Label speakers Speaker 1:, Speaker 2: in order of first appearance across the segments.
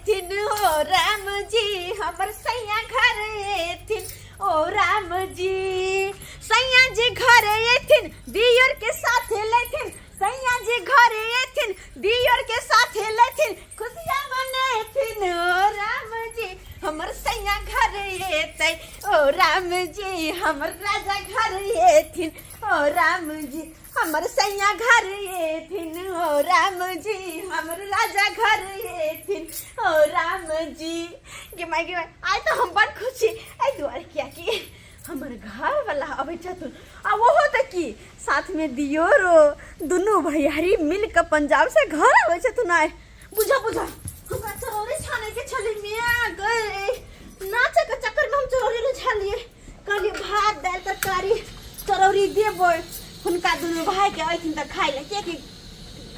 Speaker 1: एथिन ओ राम जी हमर सैया घर एथिन ओ राम जी। सैया जी घर एथिन दियर के साथे लेथिन, सैया जी घर एथिन दियर के साथे लेथिन, खुशियाँ मनेथिन ओ राम जी हमर सैया घर एतै ओ राम जी हमर राजा घर एथिन ओ राम जी हमर सैया घर एथिन ओ राम जी हमर राजा घर एथिन ओ राम जी। गे माय गे माय, आइ तऽ हम बड़ खुश छी एहि दुआरे कियाकि हमर घर वाला अबै छथुन आ ओहो तऽ की साथ में दियोरो दुनू भैयारी मिल कऽ पंजाब से घर अबै छथुन। आइ बुझा बुझा हमरा चरौरी छाने के छलै मियाँ गए नाचे के चक्कर में हम चरौरी नहीं छानलिए। कहलिए भात दालि तरकारी चरौरी देबै हुनका दुनू भाई के अथिन तऽ खाइ लए, कियाकि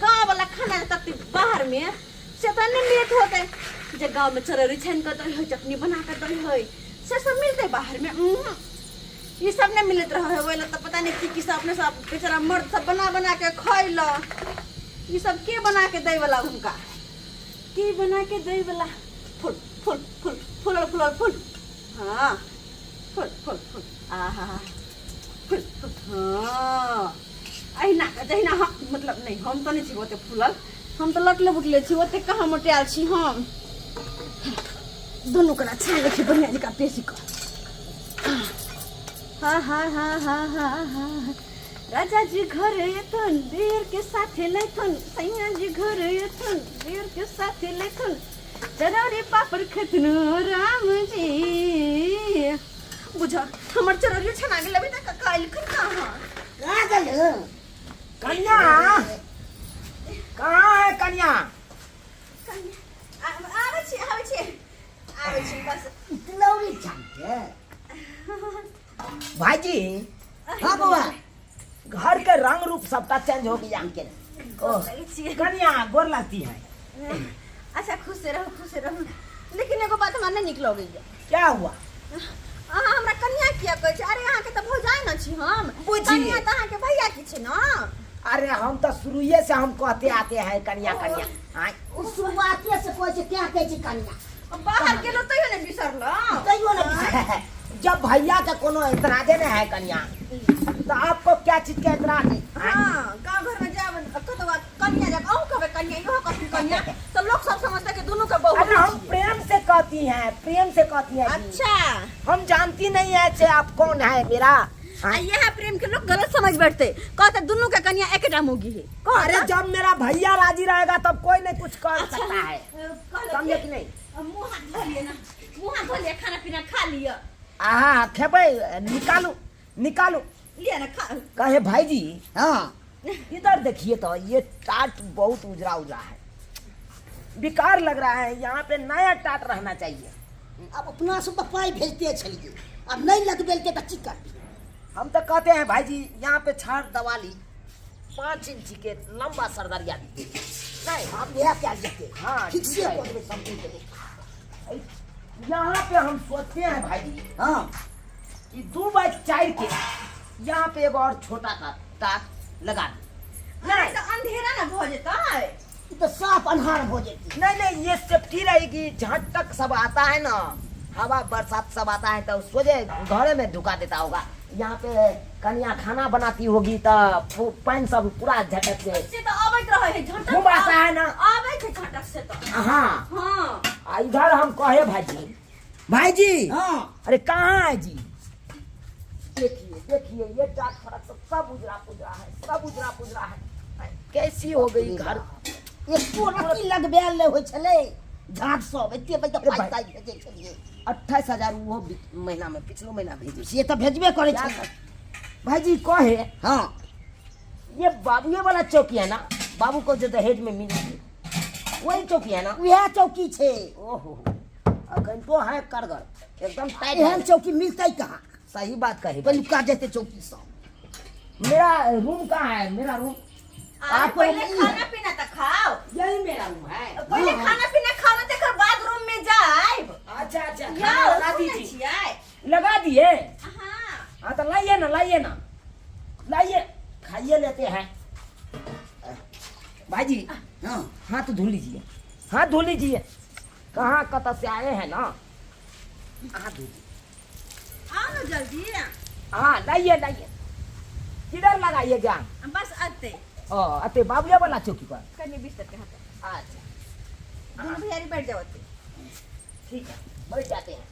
Speaker 1: गाँव वाला खाना तते बाहर में से तऽ नहि मिलैत होतै जे गाँव में चरौरी छानि कऽ दै है चटनी बना कऽ दै है से सब मिलतै बाहर में। ई सब नहीं मिलत रहे है, ओहि लए तऽ पता नहीं की की सब अपने सब बेचारा मर्द सब बना बना के खैल। ई सब के बना के दै वाला हुनका के बना के दै वाला? फूल फूल फूल फूल फूल फूल हाँ फूल फूल फूल आहा फूल फूल हाँ अहिना के जहिना हम मतलब नहीं हम तऽ नहीं छी ओते फूलल, हम तऽ लटले बुटले छी ओते कहाँ मोटायल छी हम। दुनू कना छानि लै छी बढ़िआँ जकाँ पेशी कऽ। हाँ हाँ हाँ हाँ हाँ हाँ राजा जी घर एथन देर के साथे लेथन, सैया जी घर एथन देर के साथे लेथन, चरौरी पापड़ खेथन राम जी। बुझ हमर चरौरी छना गेल अभी तक काल्हि कहाँ
Speaker 2: कहाँ गेल?
Speaker 3: कन्या कहाँ है? कन्या
Speaker 1: आबै छी आबै छी आबै छी बस।
Speaker 2: तिलौरी छान के
Speaker 3: भाईजी।
Speaker 2: हाँ बउआ।
Speaker 3: घर के रंग रूप सबटा चेंज हो गया।
Speaker 1: गोर लगै छी।
Speaker 3: कन्या गोर लगती है।
Speaker 1: अच्छा खुश रहू खुश रहू, लेकिन एगो बात हमरा नहीं नीक लगैया।
Speaker 3: क्या हुआ?
Speaker 1: अहाँ हमरा कन्या किया कहै छी? अरे अहाँके तऽ भौजाइ न छी हम।
Speaker 3: बुझिए।
Speaker 1: कन्या तऽ अहाँके भैया की छै न।
Speaker 3: अरे हम तो शुरुए से हम कहते आते हैं कन्या कन्या। हाँ।
Speaker 2: ओ शुरुआते से कहै छै क्या कहै छै कन्या।
Speaker 1: बाहर गेलो तैयो ने बिसरलहुँ।
Speaker 2: तैयो ने बिसरलहुँ।
Speaker 3: जब भैया का कोनो एतराजे नहीं है कन्या तो आपको क्या चीज का एतराज है?
Speaker 1: हाँ गाँव घर में जाब कतौ कन्या जाब अहूँ कहबै कन्या इहो कहथिन कन्या तो लोग सब समझता कि दोनों का बहू।
Speaker 3: अरे हम प्रेम से कहती हैं, प्रेम से कहती हैं जी।
Speaker 1: अच्छा।
Speaker 3: हम जानती नहीं है से आप कौन है मेरा।
Speaker 1: आ यह प्रेम के लोग गलत समझ बैठते, कहते दोनों का कन्या एक मोगी है।
Speaker 3: अरे जब मेरा भैया राजी रहेगा तब कोई नहीं कुछ कर
Speaker 1: अच्छा,
Speaker 3: सकता है,
Speaker 1: कहलक
Speaker 3: समझे कि नहीं?
Speaker 1: मुँह हाथ धो लिअ ना, मुँह हाथ धो लिअ, खाना पीना खा लिअ।
Speaker 3: आहा खेबै निकालू निकालू
Speaker 1: लिअ ना खा।
Speaker 3: कहे भाईजी।
Speaker 2: हाँ।
Speaker 3: इधर देखिए तो ये टाट बहुत उजरा उजरा है, बेकार लग रहा है, यहाँ पे नया टाट रहना चाहिए।
Speaker 2: अब अपना सब तऽ पाइ भेजते छलियै, अब नहीं लगबेलकै तऽ की करबै?
Speaker 3: हम तो कहते हैं भाईजी यहाँ पे छाड़ दवाली 5 इंच के लंबा सरदरिया दी नहीं
Speaker 2: अब इएह कयल जेतै।
Speaker 3: हाँ,
Speaker 2: ठीक से
Speaker 3: ठीक है।
Speaker 2: कऽ देबै सब दिन।
Speaker 3: यहाँ पे हम सोचते हैं भाईजी।
Speaker 2: हाँ।
Speaker 3: कि 2 बाई 4 के यहाँ पे एगो और छोटा का टाट लगा दी।
Speaker 1: नहीं तो अंधेरा ना भऽ जेतै।
Speaker 2: ई तऽ साफ अन्हार भऽ जेतै।
Speaker 3: नहीं नहीं ये सेफ्टी रहेगी, झटक सब आता है ना, हवा बरसात सब आता है तो सोझे घरे में ढुका देता होगा। यहाँ पे कन्या खाना बनाती होगी तो पानी सब पूरा झटक से
Speaker 1: से तो अबैत रहे है झटक
Speaker 3: खूब आता है ना।
Speaker 1: आबै छै झटक से तो।
Speaker 3: हाँ।
Speaker 1: हाँ।
Speaker 3: आ इधर हम कहे भाईजी, भाईजी।
Speaker 2: हाँ।
Speaker 3: अरे कहाँ है जी? देखिए देखिए ये टाट फड़क सब, सब उजरा पुजरा है, सब उजरा पुजरा है, कैसी हो गई घर।
Speaker 2: एको रत्ती लगबेल नहि होइ छलै झाट सब एते पैसा
Speaker 3: अरे
Speaker 2: पाइ
Speaker 3: भाई।
Speaker 2: ताइ भेजै छलियै।
Speaker 3: 28,000 वो महीना में पिछलो महीना भेजे
Speaker 2: से तऽ भेजबे करै
Speaker 3: क्या
Speaker 2: छलै।
Speaker 3: भाईजी कहे।
Speaker 2: हाँ।
Speaker 3: ये बाबूए वाला चौकी है ना, बाबू को जो दहेज में मिली थी वही चौकी है ना?
Speaker 2: वएह चौकी छै।
Speaker 3: ओहो अखन तो है करगर एकदम टाइट।
Speaker 2: एहन चौकी मिलतै कहाँ?
Speaker 3: सही बात कही।
Speaker 2: पहिलुका जेते चौकी सब।
Speaker 3: मेरा रूम कहाँ है? मेरा रूम
Speaker 1: अरे
Speaker 3: आपको
Speaker 1: पहले
Speaker 3: रूम
Speaker 1: खाना पीना तो खाओ।
Speaker 3: यही मेरा रूम है।
Speaker 1: पहले
Speaker 2: हाँ।
Speaker 1: खाना पीना खाओ ना तेकर बाद रूम में जाइब।
Speaker 3: अच्छा अच्छा,
Speaker 1: यौ,
Speaker 3: खाना लगा
Speaker 1: सुनै
Speaker 3: दीजिए।
Speaker 1: छियै?
Speaker 3: लगा दिए?
Speaker 1: हाँ।
Speaker 3: हाँ तो लाइए ना, लाइए ना, लाइए, खाइए लेते हैं। भाईजी।
Speaker 2: हाँ।
Speaker 3: हाथ धो लीजिए, हाथ धो लीजिए। कहाँ कत से आए हैं ना। हाँ दीदी।
Speaker 1: आओ ना जल्दी।
Speaker 3: हाँ लाइए लाइए, किधर लगाइए ज्ञान?
Speaker 1: बस आते।
Speaker 3: ओ अते बाबूया वाला चौकी पर।
Speaker 1: कनी बिस्तर के हाथ।
Speaker 3: अच्छा।
Speaker 1: दोनों भैयारी बैठ जाओ अते।
Speaker 3: ठीक है, बैठ जाते हैं,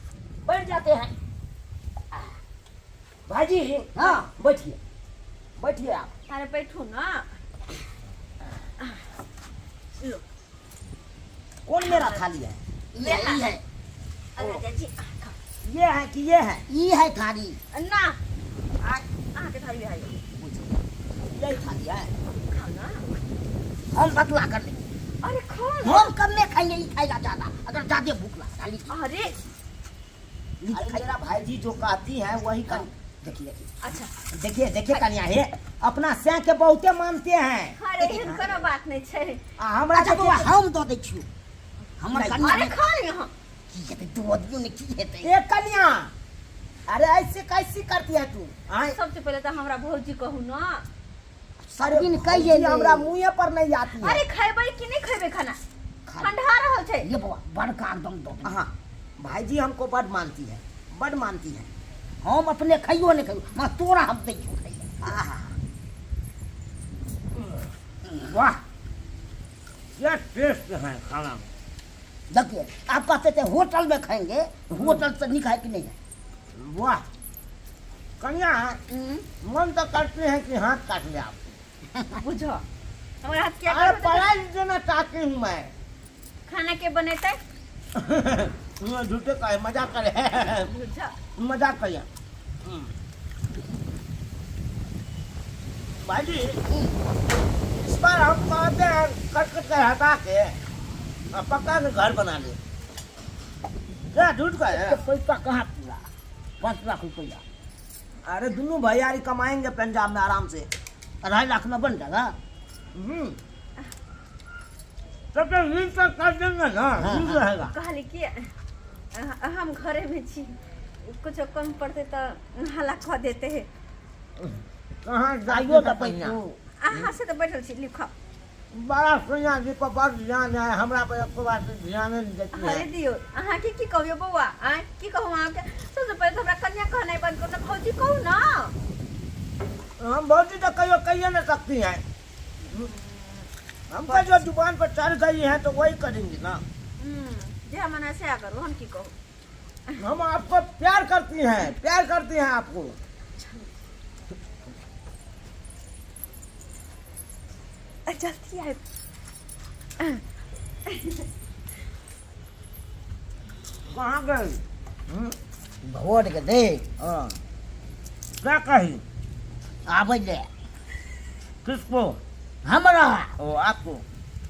Speaker 3: बैठ जाते हैं भाजी।
Speaker 2: हाँ।
Speaker 3: बैठिए बैठिए आप।
Speaker 1: अरे बैठू ना। लो।
Speaker 3: कौन मेरा थाली है?
Speaker 2: ये ई है।
Speaker 1: अरे जी खाओ।
Speaker 3: ये है कि ये है?
Speaker 2: ई है थाली।
Speaker 1: ना अहाँ के थाली है।
Speaker 3: यही थाली है।
Speaker 1: खाओ ना।
Speaker 2: हम बतला कर लेंगे।
Speaker 1: अरे खाओ ना।
Speaker 2: हम कम में खाएंगे, ई खाएगा ज्यादा, अगर ज्यादा भूख लगा थाली।
Speaker 1: अरे
Speaker 3: अरे मेरा भाई जी जो कहती है वही कर। देखिए देखिए।
Speaker 1: अच्छा।
Speaker 3: देखिए देखिए कन्या, हे अपना सै के बहुते मानते हैं।
Speaker 1: अरे एहन कोनो बात नहीं छै।
Speaker 3: आ हमरा
Speaker 2: अच्छा बौआ, हम दऽ दै छियौ। हमर
Speaker 3: नहीं।
Speaker 2: कन्या
Speaker 1: अरे खा लियौ।
Speaker 2: की हेतै, दऽ दियौ ने, की हेतै?
Speaker 3: ए कन्या, अरे ऐसे कैसी करती है तू? आय।
Speaker 1: सबसे पहले तो हमरा भौजी कहू ना।
Speaker 2: सब दिन
Speaker 3: भौजी
Speaker 2: कहिए
Speaker 3: हमरा मुँहे पर नहीं आती है।
Speaker 1: अरे खेबै कि नहीं खेबै खाना?
Speaker 2: खा।
Speaker 1: ठंडा रहल छै।
Speaker 2: ये बौआ बड़का एकदम दऽ दियौ।
Speaker 3: हाँ भाईजी हमको बड़ मानती है, बड़ मानती है।
Speaker 2: हम अपने खाइयो नहीं खाइयो, मगर तोरा हम दै छियौ खाइले।
Speaker 3: आहा। वाह क्या टेस्ट है खाना में।
Speaker 2: देखिए आप कहते थे होटल में खाएंगे, होटल से नहीं खाए कि नहीं है?
Speaker 3: वाह कन्या, मन तो करते हैं कि हाथ काट ले आप।
Speaker 1: बुझो हमरा हाथ क्या
Speaker 3: अरे
Speaker 1: करबै?
Speaker 3: पढ़ाई देना चाहती हूँ मैं।
Speaker 1: खाना के बनेतै?
Speaker 3: झूठे कहे, मजाक करे।
Speaker 1: बुझो।
Speaker 3: मजाक करिए भाई जी। इस बार हम कहते हैं कट कट कर हटा के और पक्का के घर बना ले। क्या झूठ का है?
Speaker 2: तो पैसा कहाँ पूरा? 5 लाख रुपया।
Speaker 3: अरे दोनों भैयारी कमाएंगे पंजाब में आराम से।
Speaker 2: 2.5 लाख में बन जाएगा।
Speaker 3: तब तो ऋण तो कर देंगे ना,
Speaker 2: हाँ,
Speaker 3: ऋण
Speaker 2: हाँ।
Speaker 3: रहेगा।
Speaker 1: कहली कि हम घरे में छी, कुछ कम पड़ते तो हल्ला कह देते है।
Speaker 3: कहाँ
Speaker 2: जाइयो
Speaker 3: जाइयो
Speaker 2: तो
Speaker 3: पैसा।
Speaker 1: अहाँ से तो बैठल छी लिखो।
Speaker 3: बड़ा सोनिया जी पर बड़ ध्यान है, हमरा पर एको बात ध्यान नहीं देती है।
Speaker 1: अरे दियो अहाँ के की कहबियो बौआ? आय की कहू अहाँ के? सबसे पहले तो हमरा कन्या कहनाइ बंद करू ना, भौजी कहू ना।
Speaker 3: हम भौजी तो कहियो कहिए नहीं सकती है। हमका जो जुबान पर चढ़ गई है तो वही करेंगे ना।
Speaker 1: जे मन है से करू, हम की कहू?
Speaker 3: हम आपको प्यार करती हैं, प्यार करती हैं आपको।
Speaker 1: जल्दी आए।
Speaker 3: कहाँ गई?
Speaker 2: भोट के दे।
Speaker 3: हाँ। क्या कही?
Speaker 2: आबै ले।
Speaker 3: किसको?
Speaker 2: हमरा।
Speaker 3: ओ आपको।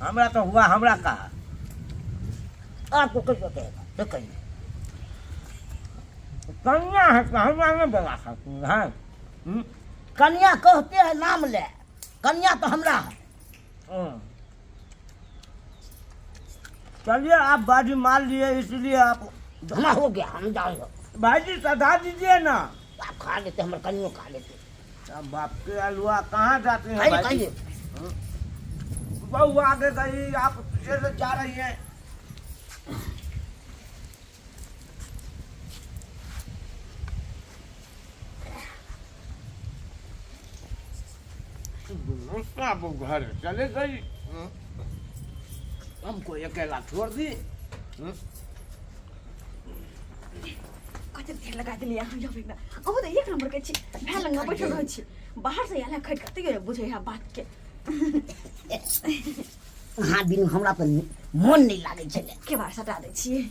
Speaker 3: हमरा तो हुआ, हमरा कहा।
Speaker 2: आपको कैसे कहेगा? तो कहिए।
Speaker 3: कन्या है तो हमरा नहीं बोला सकती है।
Speaker 2: कन्या कहते हैं नाम ले, कन्या तो हमरा है।
Speaker 3: चलिए आप बाजी मार लिए इसलिए आप
Speaker 2: हमरा हो गया, हम जाएंगे।
Speaker 3: भाई जी सधा दीजिए ना।
Speaker 2: आप खा लेते, हमारे कन्या खा लेते।
Speaker 3: अब बाप के अलुआ कहाँ जाते हैं
Speaker 2: खाइए,
Speaker 3: भाई जी?
Speaker 2: खाइए।
Speaker 3: बहू आगे गई, आप पीछे से जा रही हैं। वो घर चले गई, हमको अकेला छोड़ दी।
Speaker 1: कते देर लगा देलियै अहाँ यौ एकरा। अहूँ तऽ एक नंबर के छी, भाय लग बैठल रहै छी, बाहर से आयल खटि कऽ तैयो बुझै है बात के।
Speaker 2: अहाँ बिनु हमरा तऽ मोन नहि लागै छलै।
Speaker 1: के बार सटा दै छियै।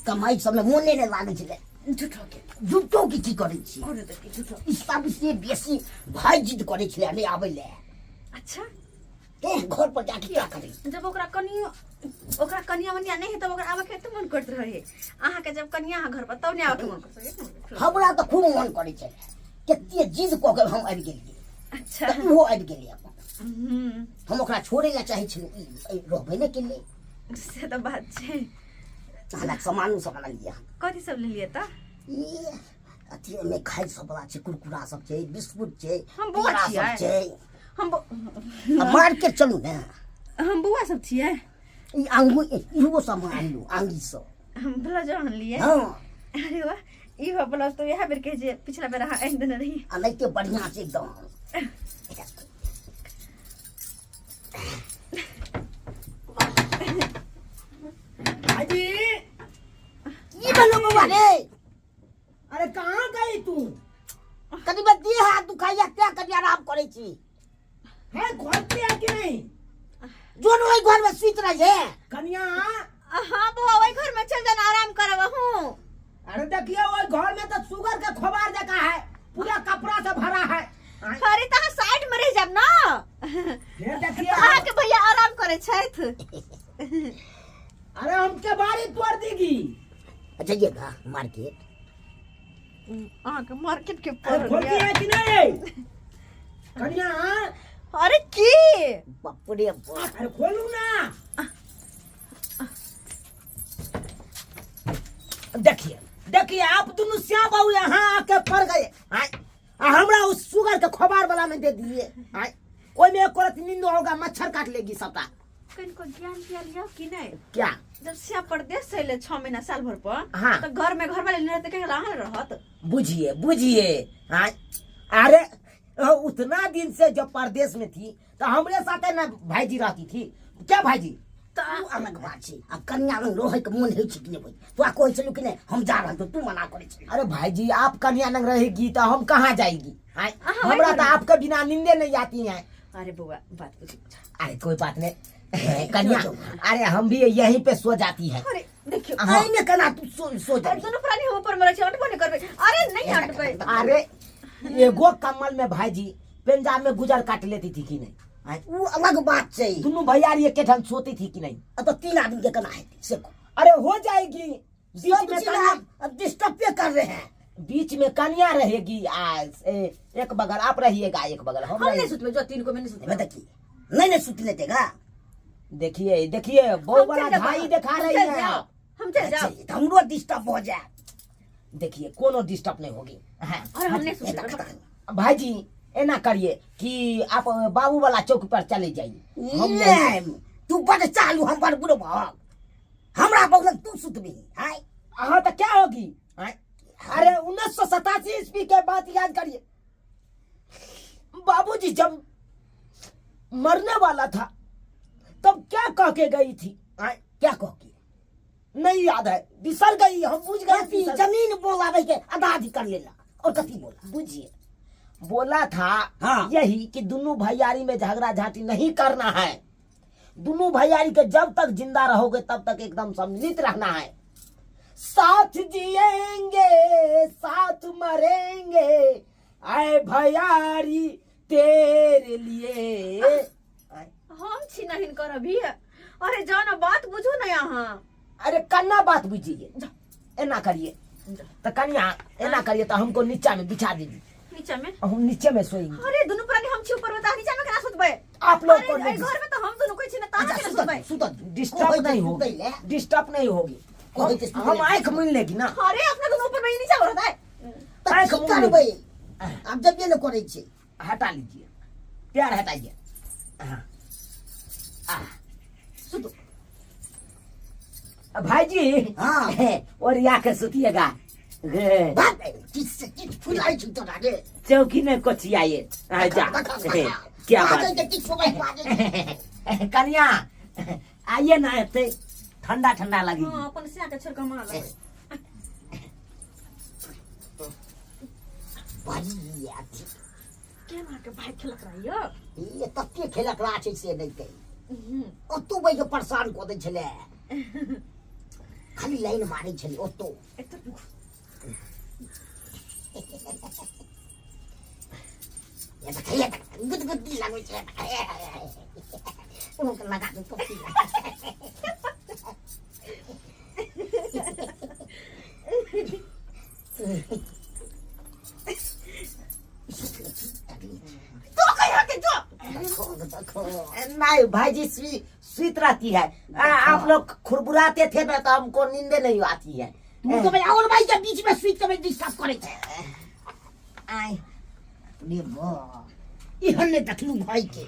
Speaker 2: कमाइ सबमे मोने नहि लागै छलै।
Speaker 1: झूठो के।
Speaker 2: झूठो के की करै छी?
Speaker 1: कोनो तऽ की झूठो।
Speaker 2: ई सबसे बेसी भाय जिद करै छलै नहि आबै लए।
Speaker 1: अच्छा।
Speaker 2: ते घर पर जाके क्या करै?
Speaker 1: जब ओकरा कनियो, ओकरा कनिया मनिया नहि है तब ओकरा आबऽ के एते मन करैत रहै। अहाँके जब कनिया अहाँ घर पर तब नहि आबऽ के मन करैत रहै।
Speaker 2: हमरा तऽ खूब मन करै छलै, कते जिद कऽ के हम आबि गेलियै।
Speaker 1: अच्छा।
Speaker 2: तऽ ओहो आबि गेलै अपन। हम ओकरा छोड़ै लए चाहै छलहुँ, ई रहबै नहि केलै।
Speaker 1: से तऽ बात छै।
Speaker 2: हालांकि सामानो सब आनलियै हन।
Speaker 1: कथी सब लेलियै तऽ?
Speaker 2: ई अथी ओहिमे खाइ सब बला छै, कुरकुरा सब छै, बिस्कुट छै,
Speaker 1: हम बौआ
Speaker 2: पेड़ा सब
Speaker 1: छियै।
Speaker 2: छै।
Speaker 1: हम
Speaker 2: आ मार्केट चलू ने।
Speaker 1: हम बौआ सब छियै।
Speaker 2: ई आंगू इहो सब आनलू आंगी सब।
Speaker 1: हम ब्लाउज आनलियै?
Speaker 2: हँ।
Speaker 1: अरे वाह, ई हो ब्लाउज तऽ इएह बेर कहै छै, पिछला बेर अहाँ आनि देने रही।
Speaker 2: एनाहिते बढ़िआँ छै एकदम।
Speaker 3: भाईजी।
Speaker 2: की भेलो बौआ रे?
Speaker 3: अरे कहाँ गई तू?
Speaker 2: कनी बे देह हाथ दुखाइया तें कनी आराम करै छी।
Speaker 3: है घर पे है कि नहीं?
Speaker 2: जोन ओहि घर में सुति रही है।
Speaker 3: कन्या।
Speaker 1: हाँ बौआ, ओहि घर में चल जाना, आराम करब अहूँ।
Speaker 3: अरे देखिए, ओहि घर में तो सुगर के खोबार जका है, पूरा कपड़ा से भरा है।
Speaker 1: अरे तऽ अहाँ साइड में रहि जायब ना।
Speaker 3: फिर देखिए,
Speaker 1: अहाँके भैया आराम करै छथि।
Speaker 3: अरे हमके बारी तोड़ देगी।
Speaker 2: जाइएगा मार्केट?
Speaker 1: अहाँके मार्केट के
Speaker 3: अरे
Speaker 1: पड़ल
Speaker 3: खोलती
Speaker 1: यऽ।
Speaker 3: है कि नहीं कन्या?
Speaker 1: अरे की?
Speaker 2: बाप रे बाप।
Speaker 3: अरे खोलू ना। देखिए देखिए, आप दोनों श्याम बाबू यहाँ आके पड़ गए आय, आ हमरा उस सुगर के खोबार वाला में दे दिए आय। ओई में एक रति नींद होगा, मच्छर काट लेगी सबटा।
Speaker 1: कनिको ज्ञान पियल यऽ कि नहि?
Speaker 3: क्या?
Speaker 1: जब सिया परदेश से अयलै 6 महीना साल भर पर,
Speaker 3: हाँ।
Speaker 1: तऽ घर में घर वाले नहि रहतै, केना अहाँ रहत?
Speaker 3: बुझिए बुझिए आय। अरे उतना दिन से जब परदेश में थी तो हमरे साथे ना भाईजी रहती थी क्या भाईजी?
Speaker 2: तऽ उ अलग बात छै। आब कन्या लग रहैके मोन होइ छै कि नहि होइ? तोरा कहै छलू कि नहि हम जा रहल छी, तू मना करै छली।
Speaker 3: अरे भाईजी, आप कन्या नंग रहेगी तो हम कहाँ जाएगी आय?
Speaker 1: अहाँ
Speaker 3: हमरा
Speaker 1: वही
Speaker 3: तो आपके बिना नींदे नहीं आती है।
Speaker 1: अरे बौआ, बात बुझ।
Speaker 3: अरे कोई बात नहीं कन्या, अरे हम भी यहीं पे सो जाती है।
Speaker 1: अरे देखियौ।
Speaker 3: हाँ।
Speaker 2: एहिमे केना तू सो सो
Speaker 1: अरे
Speaker 2: जाबी?
Speaker 1: दुनू प्राणी हम ऊपर में रहै छी, अटबो नहि करबै। अरे नहि अटबै।
Speaker 3: अरे एगो कम्बल में भाईजी पंजाब में गुजर काट लेती थी कि नहीं आय?
Speaker 2: उ अलग बात छै।
Speaker 3: दोनों भैयारी एक ठाम सोती थी कि नहीं?
Speaker 2: अब तऽ 3 आदमी के केना हेतै से कहू।
Speaker 3: अरे हो जाएगी, बीच
Speaker 2: सब
Speaker 3: में
Speaker 2: चीज
Speaker 3: कन्या
Speaker 2: आप अब डिस्टर्ब पे कर रहे हैं।
Speaker 3: बीच में कन्या रहेगी आ एक बगल आप रहिएगा, एक बगल हम
Speaker 1: हम नहि
Speaker 3: रहेंगे।
Speaker 1: सुतबै, जो तीन को में नहि सुतबै।
Speaker 2: एहिमे देखी नहीं नहीं सुत लेतेगा।
Speaker 3: देखिए देखिए, बहुत
Speaker 1: हम
Speaker 3: बड़ा
Speaker 1: चल जाओ,
Speaker 3: भाई दिखा
Speaker 1: हम
Speaker 3: रही
Speaker 1: चल
Speaker 3: है
Speaker 1: जाओ,
Speaker 3: आप।
Speaker 1: हम चल जाओ।
Speaker 2: अच्छा, हमरो डिस्टर्ब हो जाए।
Speaker 3: देखिए, कोनो डिस्टर्ब नहीं होगी। हाँ।
Speaker 1: अरे हम नहीं सुतबै।
Speaker 3: भाईजी, ऐना करिए कि आप बाबू वाला चौक पर चले जाइए, हम नहीं।
Speaker 2: नहीं, तू बड़ चालू, हम बड़ बुढ़ो भग, हमरा बगल तू सुतबी हाय?
Speaker 3: हाँ तो क्या होगी आय? अरे 1987 ईस्वी के बात याद करिए, बाबूजी जब मरने वाला था तब क्या कह के गई थी आय?
Speaker 2: क्या कह के?
Speaker 3: नहीं याद है, बिसर गई, हम बुझ गए।
Speaker 2: कथी?
Speaker 3: बिसर-
Speaker 2: जमीन बोलावे के आधा आधी कर लेला और कथी बोला?
Speaker 3: बुझिए, बोला था
Speaker 2: हाँ।
Speaker 3: यही कि दोनों भैयारी में झगड़ा झांटी नहीं करना है, दोनों भैयारी के जब तक जिंदा रहोगे तब तक एकदम सम्मिलित रहना है, साथ जिएंगे साथ मरेंगे आए भैयारी तेरे लिए।
Speaker 1: हम छी ना हिनकर अभी। अरे जाओ ना, बात बुझू ना यहाँ।
Speaker 3: अरे कन्ना बात बुझिए, एना करिए तो कन्या, एना करिए तो हमको नीचा में बिछा दीजिए।
Speaker 1: नीचा में?
Speaker 3: हम नीचे में सोएंगे।
Speaker 1: अरे दुनू प्राणी हम छी ऊपर में, तऽ नीचा में केना सुतबै?
Speaker 3: आप लोग
Speaker 1: अरे
Speaker 3: को
Speaker 1: एहि घर में तऽ हम दुनू कोई छी ना, तऽ
Speaker 2: अच्छा
Speaker 1: केना
Speaker 2: सुतत
Speaker 1: सुतबै?
Speaker 2: सुतत।
Speaker 3: डिस्टर्ब नहीं होगी, डिस्टर्ब नहीं होगी।
Speaker 2: कहै छै सुतै
Speaker 3: हम
Speaker 2: ले।
Speaker 3: आंख मूंद लेगी ना।
Speaker 1: अरे अपना दुनू ऊपर में, नीचा में रहतै?
Speaker 2: तऽ
Speaker 3: आँखि
Speaker 2: की
Speaker 3: मूंद
Speaker 2: करबै आब, जबिये ने करै छै।
Speaker 3: हटा लीजिए, प्यार हटाइए। हाँ। आ,
Speaker 1: सुतू।
Speaker 3: भाईजी।
Speaker 2: हाँ।
Speaker 3: और या के सुतिएगा।
Speaker 2: बात किछ से किछ फुलाइ छै तोरा रे।
Speaker 3: चौकी में कोचियाइए आ जा। क्या बात
Speaker 2: बाजै के किछ होबै बाजै
Speaker 3: है। कन्या, आइए ना, एते ठंडा ठंडा लगेगी।
Speaker 1: हाँ, अपन सिया के छोड़ के हम लगबै।
Speaker 2: बड़ी अथी।
Speaker 1: केना के भाई खेलक रहियो।
Speaker 2: ई तते खेलक रहा छै से नहि कही। ओतौ बैठ के परेशान कऽ दै छलै, खाली लाइन मारै छलै ओतौ।
Speaker 1: एतऽ
Speaker 2: ये देख, ये देख, गुदगुदी लगै छै। ओ लगा दे टोपी।
Speaker 1: तो कहिया के जो।
Speaker 2: देखो देखो।
Speaker 3: नहीं भाईजी, स्वीत रहती है। आप लोग खुरबुराते थे ना तो हमको नींदे नहीं आती है।
Speaker 2: तू तो भाई और भाई के बीच में सुइत के डिस्टर्ब करै छै।
Speaker 3: आय।
Speaker 2: रे बा, एहन नहि देखलू भाई के।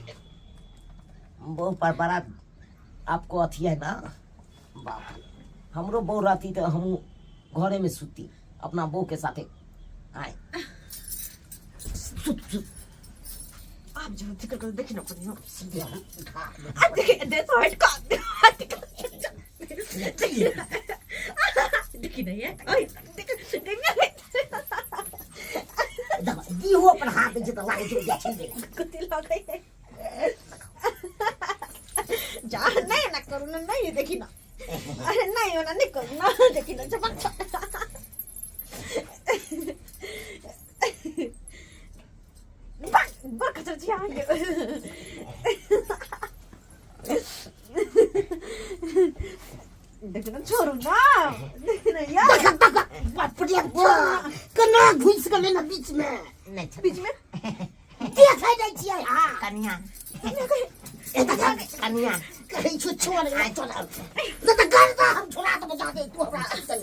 Speaker 3: वो पर बड़ा आपको अथी है ना। बाप रे, हमरो बहू रहती तो हम घरे में सुती अपना बहू के साथे। आए
Speaker 2: सुत सुत।
Speaker 1: आप जो जिक्र कर देखी ना कोनी।
Speaker 2: सीधे हम उठा।
Speaker 1: आ देखी दे तो हट का देखी नहीं है। ओए देख देख।
Speaker 2: देखो दीहो अपन हाथ दै छै तऽ लागै छै जे छीन गेलै।
Speaker 1: कुत्ती लग गई है। जा नहीं ना करू ना, नहीं देखी ना। अरे नहीं हो ना, नहीं करू ना, देखी ना चपक। बड़ बड़ खचर छी अहाँ के। देखी ना, छोड़ू ना, देखी ना यार।
Speaker 2: देख देख, बाप रे बाप, केना घुसि गेलै ने बीच मे।
Speaker 3: नहीं छोड़।
Speaker 1: बीच में
Speaker 2: देखै नहि छियै। हाँ।
Speaker 3: कनिया।
Speaker 2: ए देख।
Speaker 3: कनिया।
Speaker 2: कहै छौ छोड़, आइ छोड़ नहि तऽ गर्दा हम छोड़ा देबो। जा दे तू हमरा चल।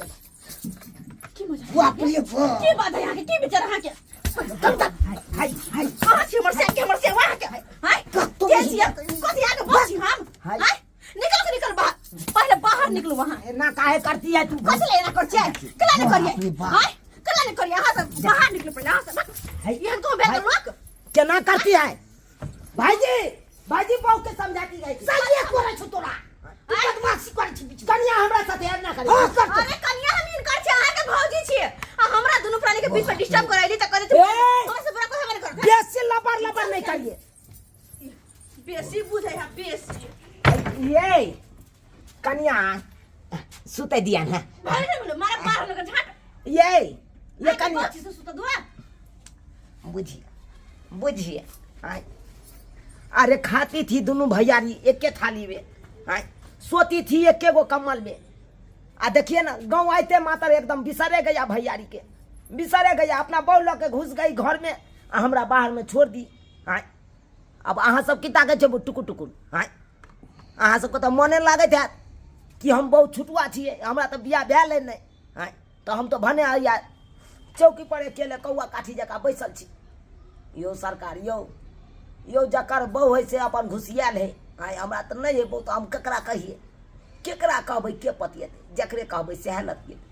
Speaker 1: की मजा।
Speaker 2: बाप रे बाप।
Speaker 1: की बात है यहाँ के? की विचार अहाँ के?
Speaker 2: दम दम, हाय हाय।
Speaker 1: कहाँ छी हमर से के हमर से वहाँ के हाय?
Speaker 2: कतौ
Speaker 1: के
Speaker 2: नहीं।
Speaker 1: छियै? कथी अहाँ के बस छी हम?
Speaker 3: हाय।
Speaker 1: हाय, निकल के निकल बाहर, पहले बाहर निकलू वहाँ।
Speaker 3: एना काहे करती है तू?
Speaker 1: कथी ले एना कर छियै? केला नहि
Speaker 2: बाप रे
Speaker 1: करियै?
Speaker 2: बाप।
Speaker 1: हाय, केला नहि करियै? अहाँ सब बाहर निकलू पहिले अहाँ सब।
Speaker 3: हाय।
Speaker 1: एहन को भेल लोक?
Speaker 3: केना करती है भाईजी? भाईजी, बहू के समझाती गई।
Speaker 2: सहिए करै छौ तोरा, तू बदमाशी करै छी बीच में।
Speaker 3: कनिया हमरा साथे एना करे।
Speaker 2: हाँ, कर।
Speaker 1: अरे कनिया हम इनकर छी, अहाँ के भौजी छियै आ हमरा दुनू प्राणी के बीच में डिस्टर्ब करैली त करे।
Speaker 3: ए!
Speaker 1: हमरा से बुरा कोई हमर कर।
Speaker 3: बेसी लबर लबर नहीं करिए।
Speaker 1: बेसी बुझै है बेसी।
Speaker 3: ये कनिया सुते दिया ना।
Speaker 1: भाई ने बोलो मारा बाहर लगा झाट।
Speaker 3: ये कनिया
Speaker 1: अच्छी से सुत दुआ।
Speaker 3: बुझिए बुझिए। आय, अरे खाती थी दोनों भैयारी एके थाली में, आय, सोती थी एके गो कम्बल में, आ देखिए ना गाँव आते मातर एकदम बिसरे गया, भैयारी के बिसरे गया। अपना बहू लऽ के घुस गई घर में आ हमरा बाहर में छोड़ दी। आय, अब अहाँ सब की ताकै छै टुकुर टुकुर? आय, अहाँ सबके तऽ मने लागैत हैत कि हम बहुत छुटुआ छियै, हमरा तऽ बियाह भेल है नहि। आँय, तऽ हम तऽ भने हैया चौकी पर अकेले कौआ काठी जकाँ बैसल छी। यौ सरकार, यौ यौ, जकर बहु है से अपन घुसियाल है। आँय, हमरा तऽ नहि है बहु, तऽ हम केकरा कहियै? केकरा कहबै? के पतियेतै? जकरे कहबै सएह लतियेतै।